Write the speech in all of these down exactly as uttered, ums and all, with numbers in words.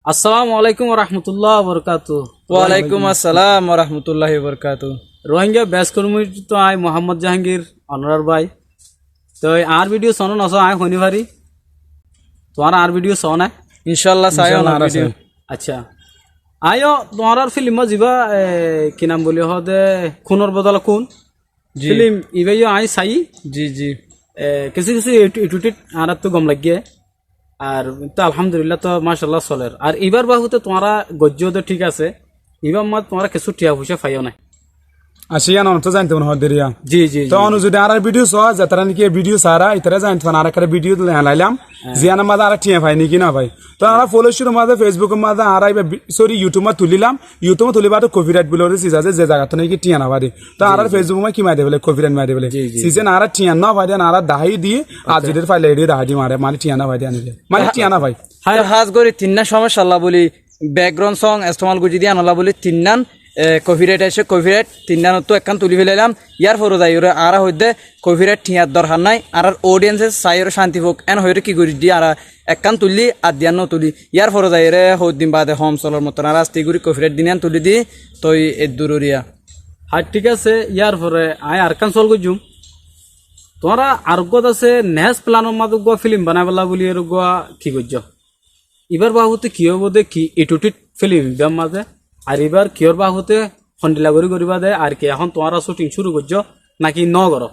Assalamu alaikum warahmatulláhi wabarkátu. Walaikum assalam warahmatulláhi wabarkátu. Rohingya best comedy to añí Muhammad Jahangir, onorar bái. Toi añár video sóno nosó, añí honí fari. Tuáñra añár video sóo né? Incálla saiyó. Incálla añár video. Accá. Añí yó tuáñrar film zibá, e, ki nam buli hoó de, Khunor Bodole Khun. Ji. Film ibá yó añí saiyí. Ji, ji. E, kissú kissú edit, edit añárattú gom laiggé. Ar to alhamdulillah to macállah soler. Ar ibár baabute tuáñra goijjó de thík asé. Ibár mazé tuáñra kissú thiañ foicá faiyó né. Accá, yían onor to zainto mone hoó de riya. Ji, ji, ji. To onor zodi añárar video sóo, zetará niki e video saára, itará zainto mone añára ekkán video lailam. Hé. Ziyánor mazé añára thiañ fai niki no fai. To añára foila cúrur mazé Facebook or mazé añára ibá bi-, sorry, YouTube mazé tulilam. YouTube mazé tulí baade copyright buli hoó de sis asé, ze zagattú niki thiañ no fai de. To añárar Facebook mazé ki mari de bóle, copyright mari de bóle. Ji, ji, ji. Sis asé añára thiañ no fai de, añára dahái diyé, ar zodi faile edi dahái diyé, mane thiañ no fai de aníle. Mane thiañ no fai. Hás gorí tinná somossálla buli, background song estemal goijjí de yíanolla buli tinnán, e, copyright aicé, copyright tinnánottu ekkán tulí felailam. Yárfore zaiyóre añára hoóidde copyright thiañr dorhar nái, añárar audience saiyóre cánti fouk, én hoiyóre ki goijjí de añára ekkán tuillí, ar diyán no tulí. Yárfore zaiyóre hoddin baade hom solor moton añára aste gorí copyright din yían tulí di, toi eddúr riya. Há, thík asé, yárfore añí arekkán sual goijjúm. Tuáñra areggúa asé, next plan or mazé eggúa film banaibálla buli eggúa ki goijjó? Ibár baabute ki óibo de ki edit film ibár mazé? Ar ibár kiyór baabute hondilla gorí goríba de, ar ki ehón tuáñra shooting cúru goijjó náki no goró?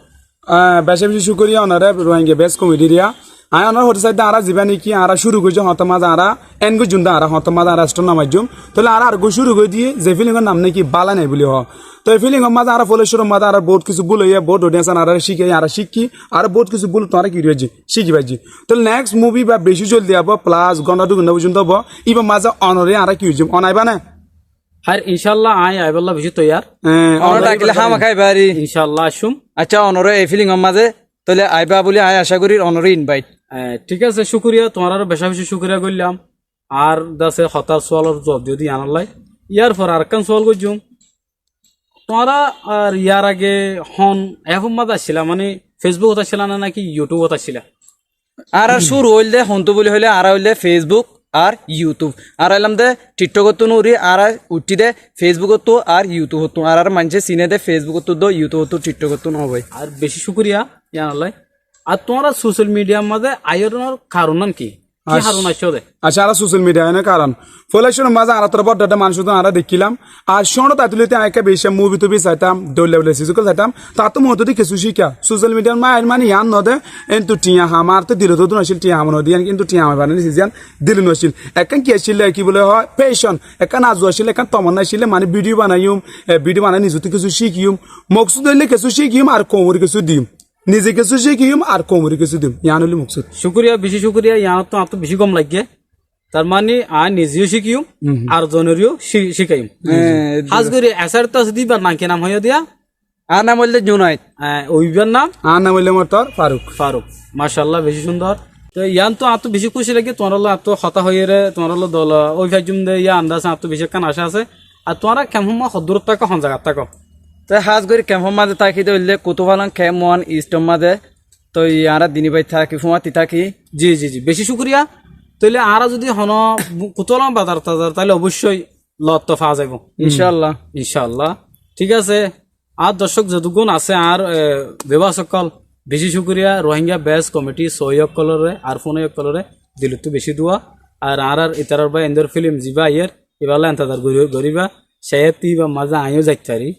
Ah, beca beci cúkuriya onore Rohingya best comedy riya. Añí onore hoitó saidde añára zibá niki añára cúru goijjúm hoóñttor mazé añára end goijjúm de añára hoóñttor mazé añára stop no maijjúm. Tóile añára areggúa cúru gorí diyé ze film or nam niki Bála Nai buli hoó. To e film or mazé añára foila cúrur mazé añára bout kissú búl óiye, bout audience añára cíke, añára cíkki, añára bout kissú búl tuáñra ki goijjó, cíki faijjí. Tóile next movie ba beci joldi aibó, plus gónta dui gónta foijjonto aibó. Ibár mazé onore añára ki goijjúm, one aibá né? Hár, incálla añí aibálla beci toiyar. Hé, onore onore dakile aibálla hámaká aibá. Incálla aiccúm. Accá, onore e film or mazé tóile aibá buli añí acá gorí, onore invite. Hé, thík asé, cúkuriya, tuáñrare beca beci cúkuriya goillám. Ar dase hotár sualor zuab diyó de yíanolla. Yárfore arekkán sual goijjúm. Tuáñra ar yar age hon app or mazé accíla, mane Facebook ot accíla né náki YouTube ot accíla? Añárar cúru óilde hontú buli hoilé añára óilde Facebook ar YouTube. Añára óilam de TikTok ottú no uçí, añára uçí de Facebook ottú ar YouTube ottú. Añárar maincé sine de Facebook ottú de, YouTube ottú, TikTok ottú no bái. Ar beci cúkuriya yíanolla. Ar tuáñra social media mazé aiyónor karon ki? Ki haron aiccó de? Accá, añára social media aiyónor karon. Foila cúrur mazé añára toró bodda bodda manúic ottú añára dekílam. Ar cóñço taitulóti aññí ekká beci movie tuvie saitam, dhoilla dhoilla siz ókkol saitam. Tattú mottú de kessú cíka. Social media mazé aiyér mane yián no de, kintu thiañ ham añártu dilot no accíl, thiañ ham no de yián, kintu thiañ ham aibár mane siz yián dilot no accíl. Ekkán ki accíl, ki bole hoó, passion. Ekkán arzu accíl, ekkán tomanna accíl, mane video banaiyum, e, video banai nizottú kessú cíkiyum. Moksud óile kessú cíkiyum ar koumoré kessú diyum. Nize kessú cíkiyum ar koumoré kessú diyum. Yián óilde moksud. Cúkuriya, beci cúkuriya, yiánottú añáttu beci gom laiggé. Tar mane aññí nize yó cíkiyum, ar zonoré yó cí-, cíkayum. Hé, hás gorí esáret asé de, ibár nam ki nam hoiyó diya? Añár nam óilde Junaid. Hé, ibár nam? Añár nam óilde mottor Faruk. Faruk. Macállah, beci cúndor. Te yiánottú añáttu beci kúci laiggé, tuáñrallói añáttu hotá hoiyére, tuáñrallói dola ói faijjum de, yá andaz añáttu beci ekkán acá asé. Ar tuáñra kemfor mazé hoddúrot táko, hon zagat táko? Te hás gorí kemfor mazé táki de óilde Kutufalong kemp wan East or mazé. Toi añára dini bái táki, fúañti táki. Ji, ji, ji, beci cúkuriya. Tóile añára zodi honó bu-, Kutufalong bazar tazar, tóile oboicói lootto faa zaibó. Incálla. Incálla. Thík asé. Añár dorcók zedúkkun asé, añár, e, viewers ókkol, beci cúkuriya. Rohingya best comedy sói ókkolóre, ar fúnoi ókkolóre, dilottú beci dua. Ar añárar itarar bái endor film zibá aiyér, ibálla entezar gorí-, goríba. Cáyed ibár mazé aññí yó zait fari.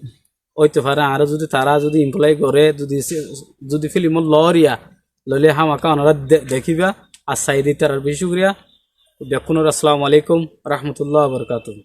Óito fare, añáre zudi tará zudi employ goré, zudi se-, zudi filimot loóriya, loilé hámaká onorá de-, dekíba, ar saiyé de ítarar beci cúkuriya. Bekkúnore assalamu alaikum warahmatullahi wabarakatuhu.